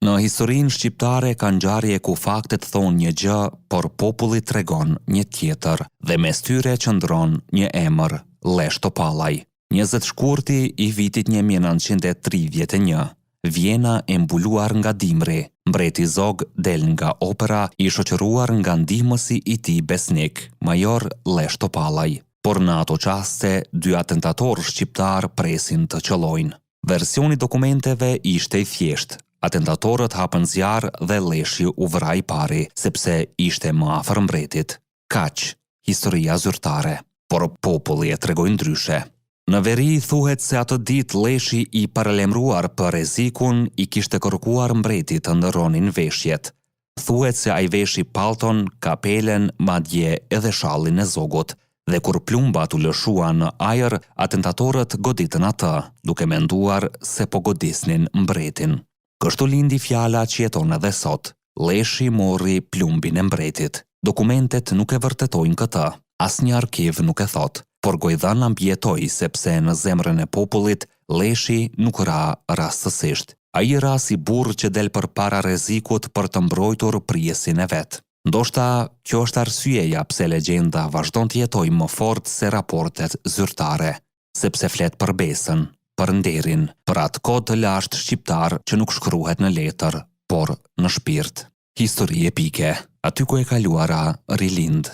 Në historinë shqiptare ka ngjarje ku faktet thonë një gjë, por populli tregon një tjetër, dhe mes tyre qëndron një emër, Llesh Topallaj. 20 shkurti i vitit 1931, Vjena e mbuluar nga dimri, mbreti Zog del nga opera i shoqëruar nga ndihmësi i tij besnik, major Llesh Topallaj. Por në ato çaste, dy atentatorë shqiptarë presin të qëllojnë. Versioni i dokumenteve ishte i thjeshtë, atentatorët hapën zjarr dhe Lleshi u vra i pari, sepse ishte më afër mbretit. Kaq, historia zyrtare. Por populli e tregoi ndryshe. Në veri thuhet se atë ditë Lleshi i paralajmëruar për rrezikun i kishte kërkuar mbretit të ndërronin veshjet. Thuhet se ai veshi pallton, kapelen, madje edhe shallin e Zogut, dhe kur plumbat u lëshuan në ajër, atentatorët goditën atë, duke menduar se po godisnin mbretin. Kështu lindi fjala që jeton edhe sot, Lleshi mori plumbin e mbretit. Dokumentet nuk e vërtetojnë këtë, asnjë arkiv nuk e thotë, por gojëdhëna mbijetoi sepse në zemrën e popullit Lleshi nuk ra rastësisht. Ai ra si burrë që del përpara rrezikut për të mbrojtur prijësin e vet. Ndoshta kjo është arsyeja pse legjenda vazhdon të jetojë më fort se raportet zyrtare, sepse flet për besën, për nderin, për atë kod të lashtë shqiptar që nuk shkruhet në letër, por në shpirt. Histori epike, aty ku e kaluara rilind.